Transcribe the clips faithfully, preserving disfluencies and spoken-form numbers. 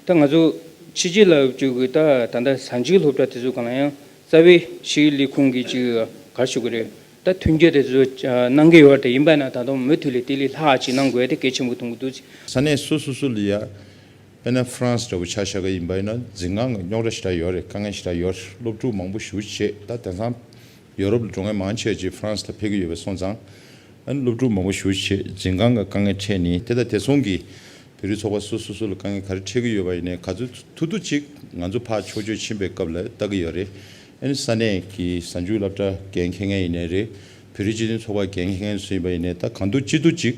ད་ང་ཚོ་ཕྱི་རྒྱལ་ལ་ཡོད་རྒྱུ་གི་ད་ད་ལྟ་གཟའ་མཇུག་སློབ་གྲྭ་དེ་ཚོ་གང་ལ་ཡང་རྩ་བའི་ཕྱིའི་ལས་ཁུངས་ཀྱི་ཅིག་ག་རེ་ཞུ་གི་རེད། ད་མཐུན་འགྱུར་དེ་ཚོ་གནང་གི་ཡོད་རེད། ཡིན་པ་ན་ད་དུང་མུ་མཐུད་ལས་དེ་ལས་ལྷག་ཅིག་གནང་དགོས་དེ་གལ་ཆེན་པོ་མཐོང་གི་འདུག་ས་གནས་སོ་སོ་སོ་ལ་ཡ། དཔེར་ན་ཧྥ་རན་སི་འདྲ་བོ་ཆ་བཞག་གི་ཡིན་པ་ཡིན་ན་འཛིན་ཁང་གི་རྙོག་དྲ་ཞེ་དྲག་ཡོད་རེད། དཀའ་ངལ་ཞེ་དྲག་ཡོད་རེད། སློབ་ཕྲུག་མང་པོ་ཞེ་པོ་ཅིག་ད་དེང་སང་ཡོ་རོབ་ལ་འགྲོ་མཁན་མང་ཆེ་བ་ཅིག་ཧྥ་རན་སི་ལ་ཕེབས་ཀྱི་ཡོད་པ་སོང་ཙང་། ཨ་ནི་སློབ་ཕྲུག་མང་པོ་ཞེ་པོ་ཅིག་འཛིན་ཁང་གི་དཀའ་ངལ་འཕྲད་ནས་དེ་དང་དེ་མཚུངས་ཀྱི་བོད་རིགས་ཚོགས་པ་སོ་སོ་སོ་ལ་དཀའ་ངལ་ག་རེ་འཕྲད་ཀྱི་ཡོད་པ་ཡིན་ནའི་ག་ཚོད་ཐུབ་ཐུབ་ཅིག་ང་ཚོ་ཕར་ཕྱོགས་བསྐྱོད་ཕྱིན་པའི་སྐབས་ལ་ལྟ་གི་ཡོད་རེད། ཨ་ནི་ས་གནས་ཀྱི་གཟའ་མཇུག་སློབ་གྲྭ་འགན་འཁྱེར་མཁན་ཡིན་ནའི་རེད། བོད་རིགས་སྤྱི་མཐུན་ཚོགས་པ་འགན་འཁྱེར་མཁན་སུ་ཡིན་པ་ཡིན་ནའི་ད་གང་ཐུབ་ཅི་ཐུབ་ཅིག་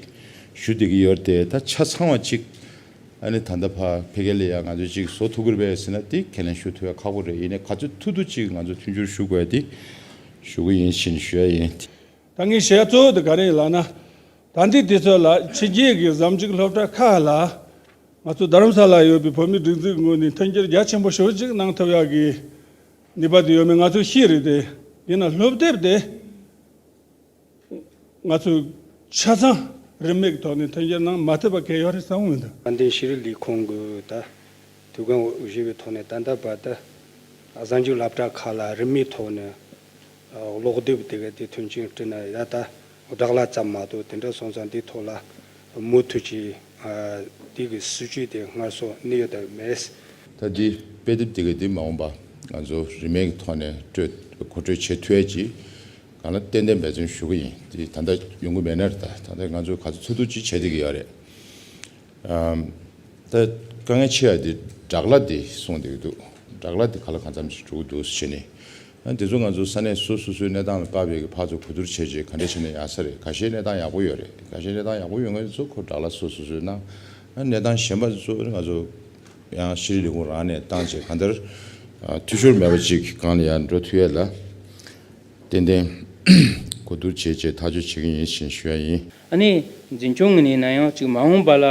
ཞུ་བསྡད་ཀྱི་ཡོད་རེད་དེ། ད་ཆ་ཚང་བ་ཅིག་ཨ་ནི་ད་ལྟ་ཕར་ཕ་གི་ལ་ཡ་ང་ཚོས་ཅིག་བཟོ་ཐུབ་ཀྱི་རེད་པས་ཟེར་ན་དེ་ཁས་ལེན་ཞུ་ཐུབ་ཡ་ཁག་པོ་རེད། ཡིན་ནའི་ག་ཚོད་ཐུབ་ཐུབ་ཅིག་ང་ཚོ་མཐུན་འགྱུར་ཞུ་དགོས་ཡ་དེ་ཞུ་གི་ཡིན་ཞེས་ཞུ་ཡ་ཡིན། ད་ངས་བཤད་ཡ་གཙོ་བོ་དེ་ག་རེ་ཡིན་ལབ་ན། ད་ལྟའི་དུས་ཚོད་ལ་ཕྱི་རྒྱལ་གྱི་གཟའ་མཇུག་སློབ་གྲྭ་ཁག་ལ་ང་ཚོ་རྡ་རམ་ས་ལ་ཡོད་པའི་བོད་མིའི་སྒྲིག་འཛུགས་ངོས་ནས་མཐུན་འགྱུར་རྒྱ་ཆེན་པོ་ཞེ་པོ་ཅིག་གནང་ཐུབ་ཡ་གི་ནུས་པ་དེ་ཡོད་མེད་ང་ཚོས་ཤེས་རེད་དེ། ཡིན་ན་སློབ་དེབ་དེ་ང་ཚོས་ཆ་ཚང་རིན་མེད་ཀྱི་ཐོག་ནས་མཐུན་འགྱུར་གནང་མ་ཐུབ་པ་གང་ཡང་ཡོད་རེད་བསམ་གྱི་མི་འདུག་དཔལ་ལྡན་ཤེས་རིག་ལས་ཁུངས་ཀྱི་ད་དུས་འགན་དབང་བཞེས་པའི་ཐོག་ནས་ད་ལྟ་བར་དུ་གཟའ་མཇུག་སློབ་གྲྭ་ཁག་ལ་རིན་མེད་ཐོག་ནས་ཀློག་དེབ་དེ་ག་དེ་མཐུན་རྐྱེན་བསྐྲུན་ན་ཡ་ད་སྦྲག་གླ་ཙམ་མ་གཏོགས་དེ་འདྲ་སོང་ཙང་དེའི་ཐོག་ལ་མུ་མཐུད་ཀྱིས་དེ་གི་སྲིད་ཇུས་དེ་སྔར་སོང་གནས་ཡོད་དམ་མེད། ད་འདི་དཔེ་དེབ་དེ་ག་དེ་མ་འོངས་པ་ང་ཚོ་རིན་མེད་ཀྱི་ཐོག་ནས་སྤྲོད་མགོ་སྤྲོད་བྱེད་ཐུབ་ཡ་ཅིག་གང་ལ་ཏན་ཏན་འབད་བརྩོན་ཞུ་གི་ཡིན། དེ་ད་ལྟ་ཡོང་གི་མེད་ན་རེད། ད་ད་ལྟ་ང་ཚོས་ག་ཚོད་ཐུབ་ཐུབ་ཅིག་བྱེད་བསྡད་ཀྱི་ཡོད་རེད། ཨམ། ད་དཀའ་ངལ་ཆེ་བ་དེ་སྦྲག་གླ་དེ་གསུངས་བསྡད་ཀྱི་འདུག་སྦྲག་གླ་དེ་ག་ལ་གང་འཚམ་ཞིག་འགྲོ་གི་འདུག་ཟེར་ནས། ཨ་དེ་ཚོ་ང་ཚོ་ས་གནས་སོ་སོ་སོའི་གནས་སྟངས་ལ་དཔག་པའི་གི་ཕར་ཚུར་གོ་བསྡུར་བྱས་རྗེས་ག་འདྲ་བྱས་ན་ཡག་ས་རེད། ཁ་ཤས་གནས་སྟངས་ཡག་པོ་ཡོད་རེད། ཁ་ཤས་གནས་སྟངས་ཡག་པོ་ཡོད་མཁན་ཚོ་ཁོ་སྦྲག་གླ་སོ་སོ་སོའི་གནང་། ཨ་གནས་སྟངས་གཞན་པ་ཚོ་ང་ཚོ་ཡང་ཤེས་རིག་ལས་ཁུངས་རང་ནས་བཏང་རྗེས་གང་ལྟར་ཨ་འཐུས་ཤོར་མེད་པ་ཅིག་གང་ལ་ཡང་འགྲོ་ཐུབ་ཡས་ལ་ཏན་ཏན་གོ་བསྡུར་བྱས་རྗེས་ཐག་གཅོད་བྱེད་ཀྱི་ཡིན་ཞེས་ཞུ་ཡ་ཡིན། ཨ་ནི་འཛིན་སྐྱོང་ངོས་ནས་ན་ཡང་ཅིག་མ་འོངས་པ་ལ་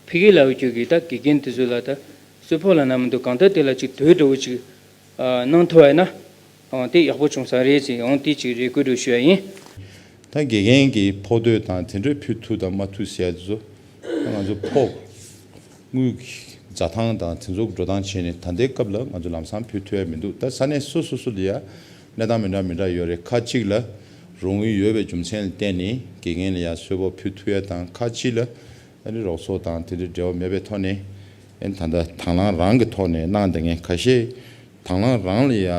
ཕ་གི་ལ་ཡོད་རྒྱུ་གི་ད་དགེ་རྒན་དེ་ཚོ་ལ་ད་གསོལ་ཕོགས་ལབ་ན་མི་འདུག་གང་ལྟར་དེ་ལ་ཅིག་དོ་འགྲོ་བོ་ཅིག་གནང་ཐུབ་པ་ཡིན་ན་ཨང་དེ་ཡག་པོ་བྱུང་ས་རེད་ཟེར་ཡང་དེ་ཅིག་རེ་སྐུལ་འགྲོ་ཞུ་ཡ་ཡིན། ད་དགེ་རྒན་གྱི་ཕོགས་དོད་དང་དེ་འདྲའི་ཕུལ་ཐུབ་དང་མ་ཐུབ་ཟེར་ཡ་དེ་ཚོ་ད་ང་ཚོ་ཕོགས་དངུལ་གྱི་འཛའ་ཐང་དང་དེ་ཚོ་འགྲོ་སྟངས་བྱས་ནས་ད་ལྟའི་སྐབས་ལ་ང་ཚོ་ལམ་སང་ཕུལ་ཐུབ་ཡ་མི་འདུག་ད་ས་གནས་སོ་སོ་སོ་ལ་ཡ་གནས་སྟངས་མི་འདྲ་མི་འདྲ་ཡོད་རེད། ཁག་གཅིག་ལ་རོགས་དངུལ་ཡོད་པའི་རྒྱུ་མཚན་ལ་བརྟེན་ནས་དགེ་རྒན་ལ་ཡ་གསོལ་ཕོགས་ཕུལ་ཐུབ་ཡ་དང་། ཁག་གཅིག་ལ་ཨ་ནི་རོགས་ཚོགས་དང་དེ་འདྲའི་འབྲེལ་བ་མེད་པའི་ཐོག་ནས་ཨ་ནི་ད་ལྟ་དང་བླངས་རང་གི་ཐོག་ནས་གནང་བསྡད་མཁན་ཁ་ཤས་དང་བླངས་རང་ལ་ཡ་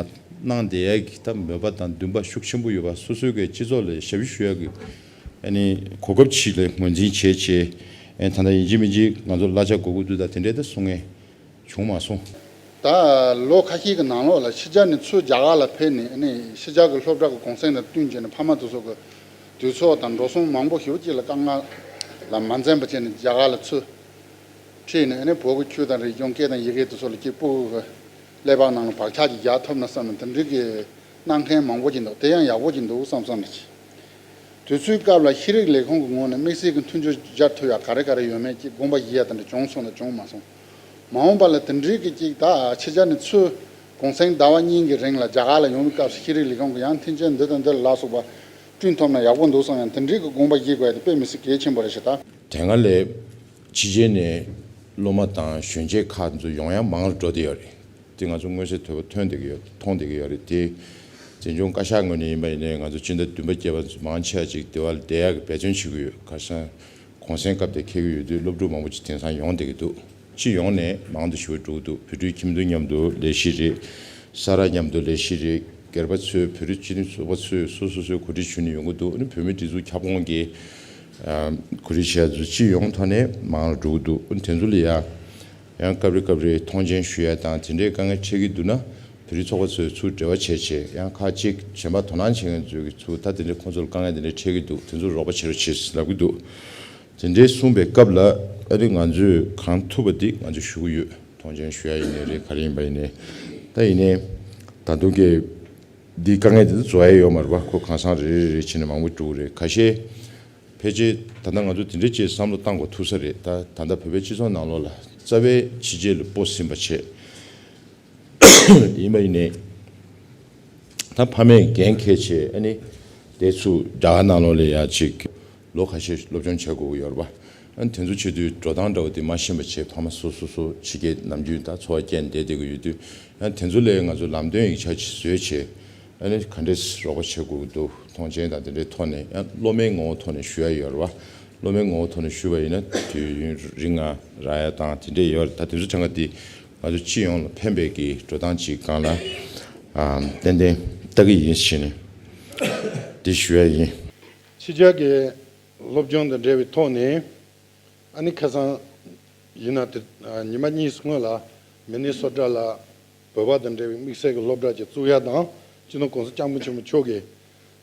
གནང་བསྡད་ཡ་གི་ད་མོས་པ་དང་འདུན་པ་ཤུགས་ཆེན་པོ་ཡོད་པ། སོ་སོའི་གི་སྤྱི་ཚོགས་ལ་ཞབས་ཞུ་ཞུ་ཡ་གི་ཨ་ནི་གོ་སྐབས་ཅིག་ལ་ངོས་འཛིན་བྱས་བྱས་ཨ་ནི་ད་ལྟ་ཡིན་གཅིག་མིན་གཅིག་ང་ཚོ་གླ་ཆ་དགོས་ཀྱི་འདུག་ད་དེ་འདྲའི་ད་གསུང་མཁན་བྱུང་མ་སོང་། ད་ལོ་ཁ་ཤས་ཀྱི་ནང་ལོགས་ལ་ཕྱི་རྒྱལ་ནས་ཚུར་རྒྱ་གར་ལ་ཕེབས་ནས་ཨ་ནི་ཕྱི་རྒྱལ་གྱི་སློབ་གྲྭ་གི་གུང་སེང་དང་བསྟུན་བྱས་ནས་ཕ་མ་དེ་ཚོ་གི་དུས་ཚོད་དང་འགྲོ་སོང་མང་པོ་ཞེ་པོ་ཅིག་ལ་དཀའ་ངལ་ལ་མ་འཛེམས་པ་བྱས་ནས་རྒྱ་གར་ལ་ཚུར་ཁྲིད་ནས་ཨ་ནི་བོད་ཀྱི་ཆོས་དང་རིག་གཞུང་སྐད་དང་ཡི་གེ་དེ་ཚོ་ལ་གཅིག་པུ་གི་ཀླད་པའི་ནང་ལ་བག་ཆགས་ཅིག་རྒྱག་ཐུབ་ན་བསམ་ནས་དེ་འདྲའི་གི་གནང་མཁན་མང་པོ་ཅིག་འདུག་དེ་ཡང་ཡག་པོ་ཅིག་འདུག་བསམ་བསམ་ནས་ཅིག་དུས་ཚོད་སྐབས་ལ་ཤེས་རིག་ལས་ཁུངས་ཀྱི་ངོས་ནས་དམིགས་བསལ་གྱི་མཐུན་འགྱུར་སྦྱར་ཐུབ་ཡག་ག་རེ་ག་རེ་ཡོད་མེད་ཀྱི་དགོངས་པ་བཞེས་ཡག་དེ་འདྲ་བྱུང་སོང་དང་བྱུང་མ་སོང་། མ་འོངས་པ་ལ་དེ་འདྲའི་གི་ཅིག་ད་ཕྱི་རྒྱལ་ནས་ཚུར་གུང་སེང་ཟླ་བ་གཉིས་ཀྱི་རིང་ལ་རྒྱ་གར་ལ་ཡོང་བའི་སྐབས་སུ་ཤེས་རིག་ལས་ཁུངས་ཀྱི་ཡང་མཐུན་རྐྱེན་འདི་དང་འདི་ལ་ལ་སོགས་པ་བསྐྲུན་ཐུབ་ན་ཡག་པོ་འདུག་བསམ་ཡང་དེ་འདྲའི་གི་དགོངས་པ་བཞེས་དགོས་ཡག་དེ་དཔེ་མི་སྲིད་གལ་ཆེན་པོ་རེད་ཤག་ད་དེ་སྔ་ལས་ཕྱི་རྒྱལ་ནས་སློབ་མ་དང་གཞོན་སྐྱེས་ཁག་ཚོ་ཡོང་ཡག་མང་རུ་འགྲོ་བསྡད་ཡོད་རེད། དེ་ང་ཚོ་མངོན་གསལ་དོད་པོ་ཐོན་བསྡད་ཀྱི་ཡོད། མཐོང་བསྡད་ཀྱི་ཡོད་རེད། དེ་འཛིན་སྐྱོང་བཀའ་ཤག་ངོས་ནས་ཡིན་པ་ཡིན་ནའི་ང་ཚོ་སྤྱི་ཟླ་བདུན་པ་བརྒྱད་པ་ཚོ་མང་ཆེ་བ་ཅིག་དེ་བ་ལ་བསྡད་ཡག་གི་འབད་བརྩོན་བྱེད་ཀྱི་ཡོད། ཁ་སང་གུང་སེང་སྐབས་དེ་འཁེལ་གྱི་ཡོད་དུས་སློབ་ཕྲུག་མང་པོ་ཅིག་དེང་སང་ཡོང་བསྡད་ཀྱི་འདུག་སྤྱི་ཡོངས་ནས་མང་དུ་ཞེ་པོ་འགྲོ་གི་འདུག་བོད་ཕྲུག་ཁྱིམ་སྡེ་མཉམ་དུ་ལས་གཞི་རེད། ས་ར་མཉམ་དུ་ལས་གཞི་རེད། སྒེར་པ་ཚོས་བོད་རིགས་སྤྱི་མཐུན་ཚོགས་པ་ཚོས་སོ་སོ་སོའི་གོ་སྒྲིག་ཞུས་ནས་ཡོང་གི་འདུག་ཨ་ནི་བོད་མིའི་སྒྲིག་འཛུགས་ཁྱབ་ཁོངས་ཀྱི་ཨ་གོ་སྒྲིག་བྱས་ཚུལ་སྤྱི་ཡོངས་ཐོག་ནས་མང་རུ་འགྲོ་གི་འདུག་ཨ་ནི་དེ་ཚོ་ལ་ཡ་ཡང་སྐབས་རེ་སྐབས་རེ་མཐོང་མཆན་ཞུ་ཡ་དང་དེ་འདྲའི་དཀའ་ངལ་འཕྲད་ཀྱི་འདུག་ན་བོད་རིགས་ཚོགས་པ་ཚོས་ཚུར་འབྲེལ་བ་བྱས་བྱས་ཡང་ཁག་ཅིག་གཞན་པ་དོ་སྣང་བྱེད་མཁན་ཚོས་ཀྱི་ཚུར་ད་དེ་འདྲའི་ཁོང་ཚོ་ལ་དཀའ་ངལ་དེ་འདྲ་འཕྲད་ཀྱི་འདུག་དེ་ཚོ་རོགས་པ་བྱེད་རོགས་བྱེད་ལབ་ཀྱི་འདུག་དེ་འདྲའི་གསུངས་པའི་སྐབས་ལ་ཨ་ནི་ང་ཚོས་གང་ཐུབ་པ་འདི་ང་ཚོས་ཞུ་གི་ཡོད། མཐོང་མཆན་ཞུ་ཡ་ཡིན་ནའི་རེད། ག་རེ་ཡིན་པ་ཡིན་ནའི་ད་ཡིན་ནའི་ད་དུང་གི་འདི་དཀའ་ངལ་འདི་ཚོ་རྫོགས་ཡ་ཡོད་མ་རེད་པ། ཁོ་གང་སང་རེ་རེ་རེ་བྱས་ནས་མང་པོ་འགྲོ་གི་རེད། ཁ་ཤས་ཕལ་ཆེར་ད་ལྟ་ང་ཚོ་དེ་འདྲ་ཅིག་བསམ་བློ་བཏང་དགོས་ཐུག་ས་རེད། ད་ད་ལྟ་བོད་པའི་སྤྱི་ཚོགས་ནང་ལོགས་ལ་རྩ་བའི་ཕྱི་རྒྱལ་ལ་སྤོ་ཟིན་པ་བྱས། ཡིན་པ་ཡིན་ནའི་ད་ཕ་མས་འགན་འཁྱེར་བྱས་ཨ་ནི་དེ་ཚུར་རྒྱ་གར་ནང་ལོགས་ལ་ཡ་ཅིག་ལོ་ཁ་ཤས་སློབ་སྦྱོང་བྱེད་དགོས་ཀྱི་ཡོད་རེད་པ། ཨ་ནི་དེ་ཚོ་བྱེད་དུས་འགྲོ་སྟངས་འདྲ་བོ་དེ་མ་ཤེས་པ་བྱས། ཕ་མ་སོ་སོ་སོ་ཕྱི་རྒྱལ་ནམ་རྒྱུན་ད་འཚོ་བ་སྐྱེལ་བསྡད་བསྡད་ཀྱི་ཡོད་དུས། ཨ་ནི་དེ་ཚོ་ལ་ང་ཚོ་ལམ་སྟོན་ཡིག་ཆ་ཅིག་བཟོས་བྱས། ཨ་ནི་ག་འདྲས་རོགས་པ་བྱེད་དགོས་ཀྱི་འདུག་མཐོང་མཆན་དང་དེ་འདྲའི་ཐོག་ནས། ཡང་སློབ་མའི་ངོ་བོ་ཐོག་ནས་ཞུ་ཡ་ཡོད་རེད་བ། སློབ་མའི་ངོ་བོ་ཐོག་ནས་ཞུས་པ་ཡིན་ན་དུས་ཡུན་རིང་ང་རག་ཡ་དང་དེ་འདྲས་ཡོད་རེད། ད་དེ་ཚོ་གྲངས་ཀ་འདི་ང་ཚོ་སྤྱི་ཡོངས་ལ་ཕན་པའི་གི་འགྲོ་སྟངས་ཅིག་སྒང་ལ་ཨ་ཏན་ཏན་ལྟ་གི་ཡིན་ཞེས་ནས་འདི་ཞུ་ཡ་ཡིན། ཕྱི་རྒྱལ་གྱི་སློབ་སྦྱོང་དང་འབྲེལ་བའི་ཐོག་ནས། ཨ་ནི་ཁ་སང་ཡིན་ན་དེ་ཨ་ཉི་མ་གཉིས་སྔོན་ལ་མི་ནི་སོ་ཊ་ལ་བོད་པ་དང་འབྲེལ་བའི་དམིགས་བསལ་གྱི་སློབ་གྲྭ་ཅིག་བཙུགས་ཡ་དང་། སྤྱི་ནོར་༸གོང་ས་༸སྐྱབས་མགོན་ཆེན་པོ་མཆོག་གིས་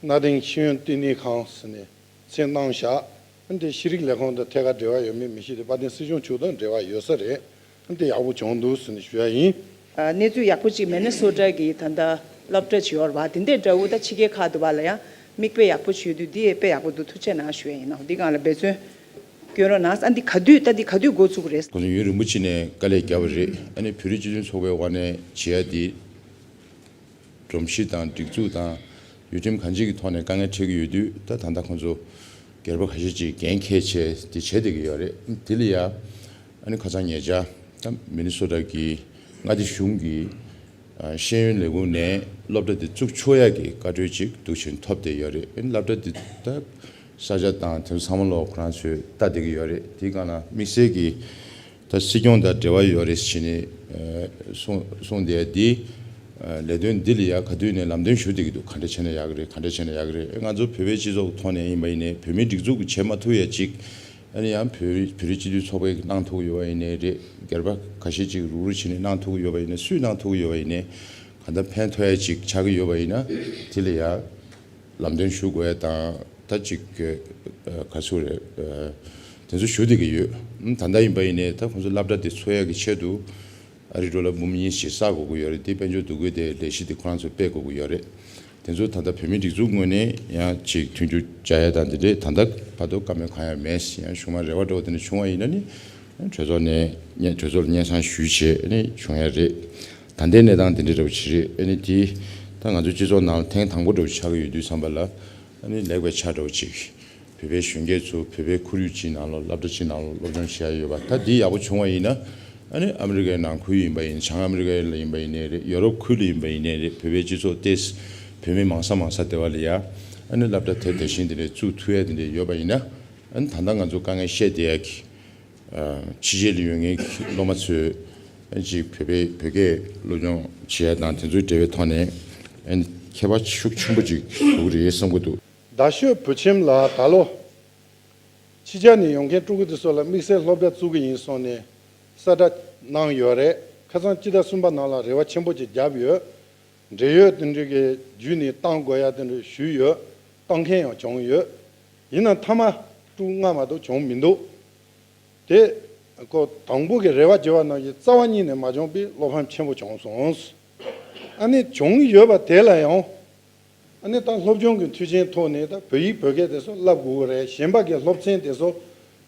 གནའ་དེང་ཤེས་ཡོན་བསྟི་གནས་ཁང་ཟེར་ནས་མཚན་བཏང་བཞག་ཨ་ནི་དེ་ཤེས་རིག་ལས་ཁུངས་དང་ཐད་ཀར་འབྲེལ་བ་ཡོད་མེད་མི་ཤེས་ཏེ། དཔལ་ལྡན་སྲིད་སྐྱོང་མཆོག་དང་འབྲེལ་བ་ཡོད་ས་རེད། ཨ་ནི་དེ་ཡག་པོ་བྱུང་འདུག་ཟེར་ནས་ཞུ་ཡ་ཡིན། ཨ་གནས་ཚུལ་ཡག་པོ་ཅིག་མི་ནི་སོ་ཊ་གི་ད་ལྟ་སློབ་གྲྭ་ཅིག་ཡོད་རེད་བ། དེ་འདྲའི་འདྲ་བོ་ད་ཕྱི་རྒྱལ་ཁག་ཏུ་བ་ལ་ཡང་མིག་དཔེ་ཡག་པོ་ཞུས་དུས་འདི་ཡས་དཔེ་ཡག་པོ་འདུག་ཐུགས་རྗེ་གནང་ཞུ་ཡ་ཡིན་ནོ། འདི་སྒང་ལ་འབད་བརྩོན་སྐྱོན་རོགས་གནང་། ཨ་འདི་ག་དུས་ད་འདི་ག་དུས་འགོ་ཚུགས་རེད། ཁོང་ཚོ་ཡུན་རིང་པོ་ཅིག་ནས་དཀའ་ལས་བརྒྱབ་པ་རེད། ཨ་ནི་བོད་རིགས་སྤྱི་མཐུན་ཚོགས་པའི་དབང་ནས་བྱེད་ཡ་འདི་སྒྲོམ་གཞི་དང་སྒྲིག་འཛུགས་དང་ཡུལ་ཁྲིམས་གང་ཅིའི་ཐོག་ནས་དཀའ་ངལ་འཕྲད་ཀྱི་ཡོད་དུས། ད་ད་ལྟ་ཁོང་ཚོ་སྒེར་པ་ཁ་ཤས་ཅིག་འགན་འཁྱེར་བྱས་འདི་བྱེད་བསྡད་ཀྱི་ཡོད་རེད། དེ་ལ་ཡ་ཨ་ནི་ཁ་སང་ཉེ་ཆར་ད་མི་ནི་སོ་ཊ་གི་མངའ་སྡེ་གཞུང་གི་ཨ་ཤེས་ཡོན་ལས་ཁུངས་ནས་སློབ་གྲྭ་དེ་བཙུགས་ཆོག་ཡ་གི་བཀའ་འཁྲོལ་ཅིག་འདུག་བྱས་ཐོབ་བསྡད་ཡོད་རེད། ཨ་ནི་སློབ་གྲྭ་དེ་ད་ས་ཆ་དང་དེ་ཚོ་ཚང་མ་ལོག་ཁོ་རང་ཚོས་ལྟ་བསྡད་ཀྱི་ཡོད་རེད། དེའི་སྒང་ལ་དམིགས་བསལ་གྱི་ད་སྲིད་སྐྱོང་དང་འབྲེལ་བ་ཡོད་རེད་ཟེར་ནས་ཨ་གསུངས་གསུངས་བསྡད་ཡ་འདི། ཨ་ལས་དོན་འདི་ལ་ཡ་ག་དུས་ནས་ལམ་སྟོན་ཞུ་བསྡད་ཀྱི་འདུག་ག་འདྲ་བྱས་ན་ཡག་གི་རེད། ག་འདྲ་བྱས་ན་ཡག་གི་རེད། ང་ཚོ་བོད་པའི་སྤྱི་ཚོགས་ཐོག་ནས་ཡིན་པ་ཡིན་ནའི་བོད་མིའི་སྒྲིག་འཛུགས་ཀྱིས་བྱེད་མ་ཐུབ་ཡ་ཅིག་ཨ་ནི་ཡང་བོད་རིགས་བོད་རིགས་སྤྱི་མཐུན་ཚོགས་པས་གནང་ཐུབ་ཀྱི་ཡོད་པ་ཡིན་ནའི་རེད། སྒེར་པ་ཁ་ཤས་ཅིག་རུག་རུག་བྱས་ནས་གནང་ཐུབ་ཀྱི་ཡོད་པ་ཡིན་ནའི། སུས་གནང་ཐུབ་ཀྱི་ཡོད་པ་ཡིན་ནའི། གང་ལྟར་ཕན་ཐོགས་ཡ་ཅིག་ཆགས་ཀྱི་ཡོད་པ་ཡིན་ན་དེ་ལ་ཡ་ལམ་སྟོན་ཞུ་དགོས་ཡ་དང་། ད་ཅིག་ཨ་ག་ཚོད་རེད། ཨ་དེ་ཚོ་ཞུ་བསྡད་ཀྱི་ཡོད། ཨ་ད་ལྟ་ཡིན་པ་ཡིན་ནའི་ད་ཁོང་ཚོ་སློབ་གྲྭ་དེ་འཚོགས་ཡ་གི་ཆེད་དུ་ཨ་རི་ཌོ་ལར་འབུམ་གཉིས་ཞིག་བསགས་དགོས་ཀྱི་ཡོད་རེད། དེ་དཔལ་འབྱོར་འདུ་འགོད་དེ་ལས་གཞི་དེ་ཁོ་རང་ཚོས་སྤེལ་དགོས་ཀྱི་ཡོད་རེད། དེ་ཚོ་ད་ལྟ་བོད་མིའི་སྒྲིག་འཛུགས་ངོས་ནས་ཡང་ཅིག་མཐུན་འགྱུར་བྱ་ཡ་དང་དེ་འདྲས་ད་ལྟ་བར་དུ་བཀའ་མོལ་གང་ཡང་མེད། ཡང་གཞུག་མ་རེ་བ་འདྲ་བོ་དེ་འདྲ་བྱུང་བ་ཡིན་ན་ནི་གྲོས་ཚོགས་ནས་སྙན་གྲོས་ཚོགས་ལ་སྙན་སེང་ཞུས་བྱས་ནི་བྱུང་ཡ་རེད། ད་ལྟའི་གནས་སྟངས་དེ་འདྲས་འདྲ་བོ་ཅིག་རེད། ཨ་ནི་དེ་ད་ང་ཚོའི་སྤྱི་ཚོགས་ནང་ལ་ཐེངས་དང་པོ་འདྲ་བོ་ཆགས་ཀྱི་ཡོད་དུས་ཙམ་པ་ལ། ཨ་ནི་ལེགས་པའི་ཆ་འདྲ་བོ་ཅིག་བོད་པའི་གཞོན་སྐྱེས་ཚོ་བོད་པའི་ཁོར་ཡུག་ཅིག་ནང་ལོགས་སློབ་གྲྭ་ཅིག་ནང་ལོགས་སློབ་སྦྱོང་བྱེད་ཡ་ཡོད་པ། ད་འདི་ཡག་པོ་བྱུང་བ་ཡིན་ན། ཨ་ནི་ཨ་མི་རི་ཀའི་ནང་ཁུལ་ཡིན་པ་ཡིན། བྱང་ཨ་མི་རི་ཀ་ལ་ཡིན་པ་ཡིན་ནའི་རེད། ཡོ་རོབ་ཁུལ་ལ་ཡིན་པ་ཡིན་ནའི་རེད། བོད་པའི་སྤྱི་ཚོགས་ཏེས་བོད་མི་མང་ས་མང་ས་དེ་བ་ལ་ཡ་ཨ་ནི་སློབ་གྲྭ་དེ་དེ་བཞིན་དེ་འདྲའི་བཙུགས་ཐུབ་ཡ་དེ་འདྲའི་ཡོད་པ་ཡིན་ན། ཨ་ནི་ད་ལྟ་ང་ཚོ་དཀའ་ངལ་བཤད་བསྡད་ཡ་གི་ཕྱི་རྒྱལ་ལ་ཡོད་མཁན་གྱི་སློབ་མ་ཚོས་ཨ་ཅིག་བོད་པའི་བོད་སྐད་སློབ་སྦྱོང་བྱེད་ཡ་དང་དེ་ཚོའི་འབྲེལ་བའི་ཐོག་ནས་ཨ་ནི་ཁྱད་པར་ཤུགས་ཆེན་པོ་ཅིག་བཟོ་གི་རེད་བསམ་གྱི་འདུག་རྡ་ཤོད་བོད་ཁྱིམ་ལ་ད་ལོ་ཕྱི་རྒྱལ་ནས་ཡོང་མཁན་ཕྲུ་གུ་དེ་ཚོ་ལ་དམིགས་བསལ་སློབ་གྲྭ་བཙུགས་ཀྱི་ཡིན་གསུངས་ནས་གསལ་བསྒྲགས་གནང་ཡོད་རེད། ཁ་སང་སྤྱི་ཟླ་གསུམ་པ་ནང་ལ་རེ་བ་ཆེན་པོ་ཅིག་བརྒྱབ་ཡོད། འབྲེལ་ཡོད་དེ་འདྲ་གི་བརྒྱུད་ནས་བཏང་དགོས་ཡ་དེ་འདྲ་ཞུས་ཡོད། བཏང་མཁན་ཡང་བྱུང་ཡོད། ཡིན་ནའང་མཐའ་མ་ཕྲུ་གུ་ལྔ་མ་གཏོགས་བྱུང་མི་འདུག་དེ་ཁོ་དང་པོ་གི་རེ་བ་བརྗེ་བ་ནང་བཞིན་རྩ་བ་ཉིད་ནས་མ་བྱུང་བས་བློ་ཕམ་ཆེན་པོ་བྱུང་སོང་། ཨ་ནི་བྱུང་ཡོད་པ་དེ་ལ་ཡང་ཨ་ནི་ད་སློབ་སྦྱོང་གི་མཐུན་རྐྱེན་ཐོག་ནས་ད་བོད་ཡིག་བོད་སྐད་དེ་ཚོ་བསླབ་དགོས་ཀྱི་རེད། གཞན་པ་གི་སློབ་ཚན་དེ་ཚོ་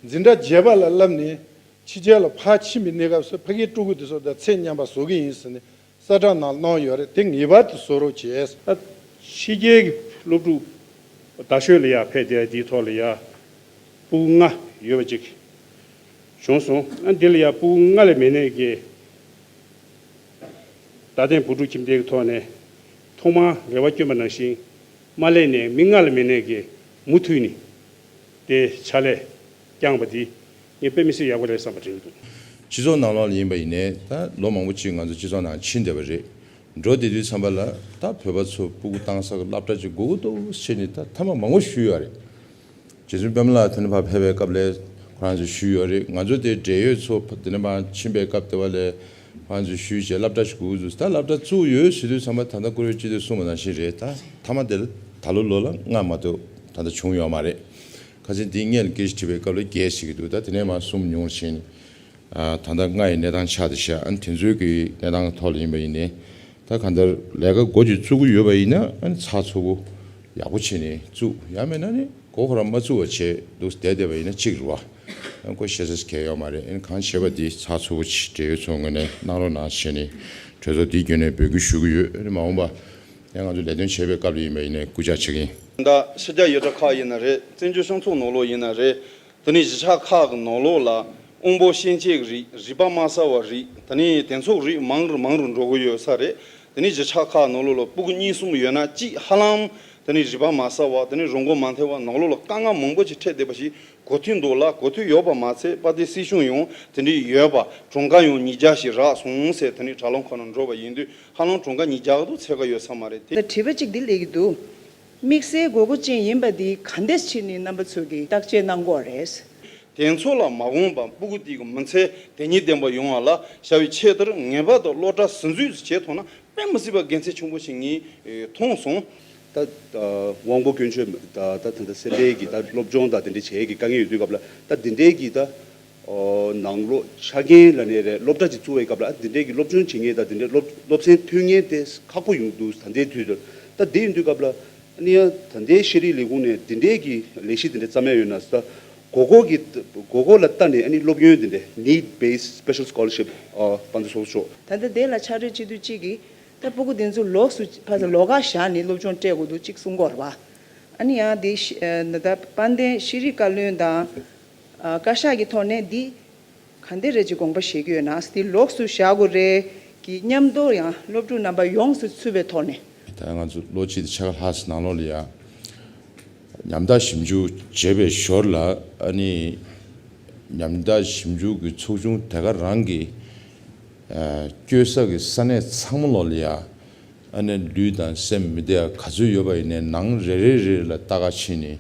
འཛིན་གྲྭ་བརྒྱད་པ་ལ་བསླབ་ནས་ཕྱི་རྒྱལ་ལ་ཕར་ཕྱིན་པའི་གནས་སྐབས་སུ་ཕ་གིའི་ཕྲུ་གུ་དེ་ཚོ་དང་ཚད་མཉམ་པ་བཟོ་གི་ཡིན་ཟེར་ནས་གསལ་བསྒྲགས་ནང་གནང་ཡོད་རེད། དེ་ངེས་པར་དུ་བཟོ་རོགས་བྱས། ད་ཕྱི་རྒྱལ་གྱི་སློབ་ཕྲུག་རྡ་ཤོད་ལ་ཡ་ཕེབས་བསྡད་དེའི་ཐོག་ལ་ཡ་ཕྲུ་གུ་ལྔ་ཡོད་པ་ཅིག་བྱུང་སོང་། ཨ་འདི་ལ་ཡ་ཕྲུ་གུ་ལྔ་ལས་མེད་ནས་ཀྱི་རྡ་སྟེང་བོད་ཕྲུག་ཁྱིམ་སྡེའི་ཐོག་ནས་ཐོག་མར་རེ་བ་བསྐྱོན་པ་ནང་བཞིན་མ་སླེབས་ནས་མི་ལྔ་ལས་མེད་ནས་ཀྱི་མུ་མཐུད་ནས་དེ་ཕྱག་ལས་བསྐྱངས་པ་འདི་ངས་དཔེ་མི་སྲིད་ཡག་པོ་རེད་བསམ་པ་དྲན་གྱི་འདུག་སྤྱི་ཚོགས་ནང་ལོགས་ལ་ཡིན་པ་ཡིན་ནའི་ད་ལོ་མང་པོ་ཅིག་ང་ཚོ་སྤྱི་ཚོགས་ནང་ཕྱིན་བསྡད་པ་རེད། འགྲོ་བསྡད་དུས་ཙམ་པ་ལ་ད་བོད་པ་ཚོ་སྤུ་གུ་བཏང་ས་གི་སློབ་གྲྭ་ཅིག་དགོས་ཀྱི་འདུག་ཟེར་ནས་ད་ཐེངས་མ་མང་པོ་ཞུས་ཡོད་རེད། རྗེ་བཙུན་པད་མ་ལགས་དེ་ནས་ཕར་ཕེབས་པའི་སྐབས་ལ་ཁོ་རང་ཚོས་ཞུས་ཡོད་རེད། ང་ཚོ་དེ་འབྲེལ་ཡོད་ཚོ་དེ་ནས་ཕར་ཕྱིན་པའི་སྐབས་དེ་བ་ལ་ཁོ་རང་ཚོས་ཞུས་བྱས་སློབ་གྲྭ་ཞིག་དགོས་འདུག་ད་སློབ་གྲྭ་བཙུགས་ཡོད་ཟེར་དུས་ཙམ་པ་ད་ལྟ་བཀུར་འོས་སྤྱི་འཐུས་གསུངས་པ་ནང་བཞིན་རེད། ད་མཐའ་མ་དེ་ལ་ད་ལོ་ལོ་ལ་ལྔ་མ་གཏོགས་ད་ལྟ་བྱུང་ཡོད་མ་རེད། ཁ་སང་འདིའི་སྔོན་ལ་སྐད་ཆ་དྲིས་པའི་སྐབས་ལ་བརྒྱད་ཟེར་གྱི་འདུག་ད་དེ་ནས་མར་གསུམ་ཉུང་ཕྱིན། ཨ་ད་ལྟ་ལྔ་ཡི་གནས་སྟངས་ཆགས་བསྡད་ཤག་ཨ་ནི་དེ་ཚོའི་གི་གནས་སྟངས་ཐོག་ལ་ཡིན་པ་ཡིན་ནའི་ད་གང་ལྟར་ལས་ཀ་འགོ་ཅིག་བཙུགས་ཀྱི་ཡོད་པ་ཡིན་ན་ཨ་ནི་ཚགས་ཚུད་པོ་ཡག་པོ་བྱས་ནས་བཙུགས། ཡང་མིན་ན་ནི་མགོ་ཁོ་རང་མ་བཙུགས་པ་བྱས་འདུག་བསྡད་བསྡད་པ་ཡིན་ན་གཅིག་རེད་བ། ཨ་ནི་ཁོ་བཤད་ས་གང་ཡོད་མ་རེད། ཨ་ནི་གང་བྱས་པ་དེ་ཚགས་ཚུད་པོ་ཅིག་འབྲེལ་ཡོད་ཚོ་ངོས་ནས་གནང་རོགས་གནང་བྱས་ནས་གྲོས་ཚོགས་འདིའི་བརྒྱུད་ནས་འབོད་སྐུལ་ཞུ་གི་ཡོད། ཨ་ནི་མ་འོངས་པ་ཡང་ང་ཚོ་ལས་དོན་བྱེད་པའི་སྐབས་ལ་ཡིན་པ་ཡིན་ནའི་སྐུལ་ལྕག་བྱེད་ཀྱི་ཡིན། ད་ཕྱི་རྒྱལ་ཡུལ་གྲུ་ཁག་ཡིན་ན་རེད། བཙན་བྱོལ་སྤྱི་ཚོགས་ནང་ལོགས་ཡིན་ན་རེད། དེ་ནས་གཞིས་ཆགས་ཁག་གི་ནང་ལོགས་ལ་དབང་པོ་སྐྱེ་མཆེད་ཀྱི་རིགས། རུས་པ་དམའ་ས་བ་རིགས། དེ་ནས་དེ་ཚོ་རིགས་མང་རུ་མང་རུ་འགྲོ་གི་ཡོད་ས་རེད། དེ་ནས་གཞིས་ཆགས་ཁག་ནང་ལོགས་ལ་སྤུ་གུ་གཉིས་གསུམ་ཡོད་ན་གཅིག་ཧ་ལམ་དེ་ནས་རུས་པ་དམའ་ས་བ། དེ་ནས་རོ་མགོ་མ་མཐུན་པ། ནང་ལོགས་ལ་དཀའ་ངལ་མང་པོ་ཞིག་འཕྲད་བསྡད་པ་ཞིག་གོ་ཐོས་འདུག་ལ། གོ་ཐོས་ཡོད་པ་མ་ཚད་དཔལ་ལྡན་སྲིད་གཞུང་ཡང་དེ་འདྲའི་ཡོད་པ། གྲངས་ཀ་ཡང་ཉིས་བརྒྱ་ཞིག་རག་སོང་ཟེར། དེ་ནས་དྲ་ལམ་ཁག་ནང་འགྲོ་བ་ཡིན་དུས་ཧ་ལམ་གྲངས་ཀ་ཉིས་བརྒྱ་ལ་ཚད་ཀ་ཡོད་ས་མ་རེད་དེ། ད་དྲི་བ་གཅིག་འདི་སླེབས་ཀྱི་འདུག་དམིགས་བསལ་དགོས་མཁོ་ཅན་ཡིན་པ་འདི་ག་འདྲས་བྱས་ནས་རྣམ་པ་ཚོ་གིས་བརྟག་དཔྱད་གནང་དགོས་རེད། དེ་ཚོ་ལ་མ་དགོངས་པར་སྤུ་གུ་དེ་གི་མི་ཚེ་དེ་ཉིད་ལྡན་པ་ཡོང་བ་ལ་བྱ་བའི་ཆེད་དུ་ངེས་པར་དུ་སློབ་གྲྭ་ཟུར་འཛུགས་བྱེད་ཐུབ་ན་དཔེ་མི་སྲིད་པ་དགེ་མཚན་ཆེན་པོ་ཞིག་ངས་མཐོང་སོང་། ད་ད་དབང་པོ་དཀོན་མཆོག་ད་ད་ད་ད་སེམས་པའི་གི་ད་སློབ་སྦྱོང་ད་དེ་འདྲ་བྱེད་ཀྱི་དཀའ་ངལ་ཡོད་དུས་སྐབས་ལ། ད་འདི་འདྲའི་གི་ད་ཨོ་ནང་ལོགས་ཆ་རྐྱེན་ལ་ནས་རེད། སློབ་གྲྭ་ཅིག་བཙུགས་པའི་སྐབས་ལ་འདི་འདྲའི་གི་སློབ་སྦྱོང་བྱེད་མཁན་ད་འདི་འདྲའི་སློབ་སློབ་ཚན་ཐོན་མཁན་དེ་ཁག་པོ་ཡོང་འདུག་ད་ལྟའི་དུས་དུ། ད་འདི་ཡིན་དུས་སྐབས་ལ་ཨ་ནི་ཡང་ད་ལྟའི་ཤེས་རིག་ལས་ཁུངས་ནས་འདི་འདྲའི་གི་ལས་གཞི་འདི་འདྲ་བརྩམས་ཡ་ཡོད་ན་ད་དགོས་མཁོ་གི་དགོས་མཁོ་ལ་ལྟ་ནས་ཨ་ནི་སློབ་ཡོན་འདི་འདྲ་need based special scholarship ཨ་དཔལ་ལྡན་ཚོགས་གཙོ་མཆོག་ད་ལྟ་དེ་ལ་ཕྱག་རོགས་བྱེད་དུས་གཅིག་གིས་ད་སྤུ་གུ་འདི་ཚོ་ལོགས་སུ་ཕ་ས་ལོགས་ཀ་བཞག་ནས་སློབ་སྦྱོང་སྤྲད་དགོས་འདུག་གཅིག་གསུང་གི་ཡོད་རེད་པ། ཨ་ནི་ཡང་དེ་ཤི་ཨ་ད་དཔལ་ལྡན་ཤེས་རིག་བཀའ་བློན་དང་ཨ་བཀའ་ཤག་གི་ཐོག་ནས་འདི་ག་འདྲ་རེད་ཅེས་དགོངས་པ་བཞེས་ཀྱི་ཡོད་ན། དེ་ལོགས་སུ་བཞག་དགོས་རེད་ཀྱི་མཉམ་དུ་ཡང་སློབ་ཕྲུག་རྣམ་པ་ཡོངས་སུ་ཚུད་པའི་ཐོག་ནས། ད་ང་ཚོ་ལོ་གཅིག་དང་ཕྱེད་ཀ་ལྷག་ཙམ་ནང་ལོགས་ལ་ཡ་ཉམས་དག་ཞིབ་འཇུག་བྱས་པའི་ཞོར་ལ་ཨ་ནི་ཉམས་དག་ཞིབ་འཇུག་གི་ཚོགས་ཆུང་དེ་ག་རང་གི་ཨ་བསྐྱོད་ས་གི་ས་གནས་ཚང་མ་ལོགས་ལ་ཡ་ཨ་ནི་ལུས་དང་སེམས་མི་བདེ་བ་ག་ཚོད་ཡོད་པ་ཡིན་ནའི་ནང་རེ་རེ་རེ་ལ་ལྟ་ག་ཕྱིན་ནས།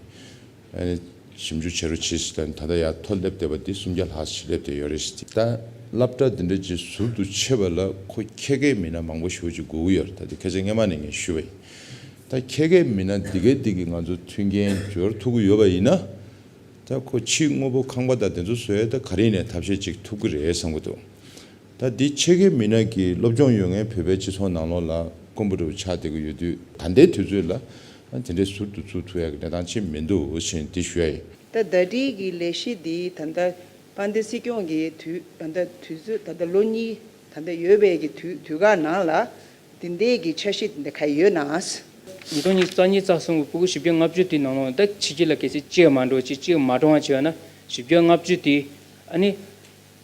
ཨ་ནི་ཞིབ་འཇུག་བྱེད་རོགས་བྱེད་ཟེར་ད་ད་ལྟ་ཡར་མཐོ་སླེབས་བསྡད་པ་འདི་སུམ་བརྒྱ་ལྷག་ཞིག་སླེབས་བསྡད་ཡོད་རེད་ཟེར། ད་སློབ་གྲྭ་འདི་འདྲ་ཅིག་ཟུར་དུ་ཕྱེ་བ་ལ་ཁོ་ཁྱད་མཁས་མི་སྣ་མང་པོ་ཞེ་པོ་ཅིག་དགོས་ཀྱི་ཡོད་རེད། ད་འདི་ཁ་སང་སྔས་མ་ནས་ངས་ཞུས་པ་ཡིན། ད་ཁྱད་མཁས་མི་སྣ་འདི་གའི་འདི་གིས་ང་ཚོ་མཐུན་རྐྱེན་སྦྱོར་ཐུབ་ཀྱི་ཡོད་པ་ཡིན་ན། ད་ཁོ་ཕྱིའི་དངོས་པོ་ཁང་པ་དང་དེ་ཚོ་བཟོ་ཡས་ད་ག་རེ་ཡིན་ནའི་ཐབས་ཤེས་ཅིག་ཐུབ་ཀྱི་རེད་བསམ་གྱི་འདུག་ད་འདི་ཁྱད་མཁས་མི་སྣ་གི་སློབ་སྦྱོང་ཡོད་མཁན་བོད་པའི་སྤྱི་ཚོགས་ནང་ལོགས་ལ་དཀོན་པོ་འདྲ་བོ་ཆགས་བསྡད་ཀྱི་ཡོད་དུས། ད་ལྟའི་དུས་ཚོད་ལ་དེ་འདྲའི་ཟུར་དུ་བཙུགས་ཐུབ་ཡག་གི་གནས་སྟངས་ཅིག་མི་འདུག་ཞེས་འདི་ཞུ་ཡ་ཡིན། ད་ཟླ་སྒྲིལ་གྱི་ལས་གཞི་འདི་ད་ལྟ་དཔལ་ལྡན་སྲིད་སྐྱོང་གིས་དུས་ད་ལྟ་དུས་ཚོད་ད་ལྟ་ལོ་གཉིས་ད་ལྟ་ཡོད་པའི་གི་དུས་དུས་བཀག་ནང་ལ་འདི་འདྲའི་གི་འཆར་གཞི་འདི་འདྲ་ག་ཡོད་ན། ཉིས་སྟོང་ཉི་ཤུ་རྩ་གཉིས་རྩ་གསུམ་གི་སྤུ་གུ་བཞི་བརྒྱ་ལྔ་བཅུ་དེའི་ནང་ལོགས་ད་ཕྱི་རྒྱལ་ལ་གལ་སྲིད་གཅིག་མ་འགྲོ་ཅིག་གཅིག་མ་གྲོངས་པ་བྱས་པ་ན་བཞི་བརྒྱ་ལྔ་བཅུ་དེ་ཨ་ནི།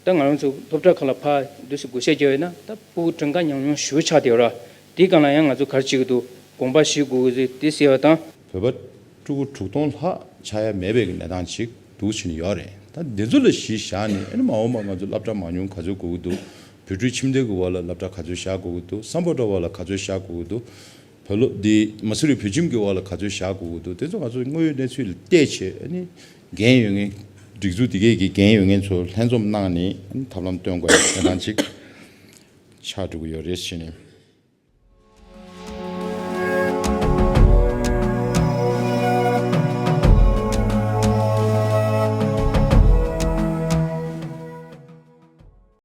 ད་ང་རང་ཚོ་སློབ་གྲྭ་ཁག་ལ་ཕར་འདུག་སེ་བགོ་བཤའ་རྒྱག་ཡོད་ན་ད་སྤུ་གུ་གྲངས་ཀ་ཉུང་ཉུང་ཞེ་པོ་ཆགས་བསྡད་ཡོད་ར། དེའི་སྒང་ལ་ཡང་ང་ཚོ་ག་རེ་བྱེད་ཀྱི་འདུག་དགོངས་པ་བཞེས་དགོས་ཀྱི་རེད་དེ་ཟེར་བ་དང་། བོད་པ་ཕྲུ་གུ་དྲུག་སྟོང་ལྷག་ཆགས་ཡ་མེད་པའི་གི་གནས་སྟངས་ཅིག་འདུག་བྱས་ནས་ཡོད་རེད། ད་འདི་ཚོ་ལ་གཞི་བཞག་ནས་ཨ་ནི་མ་འོངས་པ་ང་ཚོ་སློབ་གྲྭ་མང་ཉུང་ག་ཚོད་དགོས་ཀྱི་འདུག་བོད་ཕྲུག་ཁྱིམ་སྡེ་གི་འོག་ལ་སློབ་གྲྭ་ག་ཚོད་བཞག་དགོས་ཀྱི་འདུག་སམ་བྷོ་ཊ་འོག་ལ་ག་ཚོད་བཞག་དགོས་ཀྱི་འདུག་བོད་སློབ་འདི་མ་སུ་རི་བོད་ཁྱིམ་གྱི་འོག་ལ་ག་ཚོད་བཞག་དགོས་ཀྱི་འདུག་དེ་ཚོ་ང་ཚོ་དངོས་ཡོད་གནས་ཚུལ་ལ་བལྟས་བྱས་ཨ་ནི་འགན་ཡོད་མཁན་སྒྲིག་འཛུགས་དེ་གས་ཀྱི་འགན་ཡོད་མཁན་ཚོ་ལྷན་འཛོམས་གནང་ནས་ཨ་ནི་ཐབས་ལམ་སྟོན་དགོས་ཡ་གནས་སྟངས་ཅིག་ཆགས་འགྲོ་གི་ཡོད་རེད་ཟེར་ནས།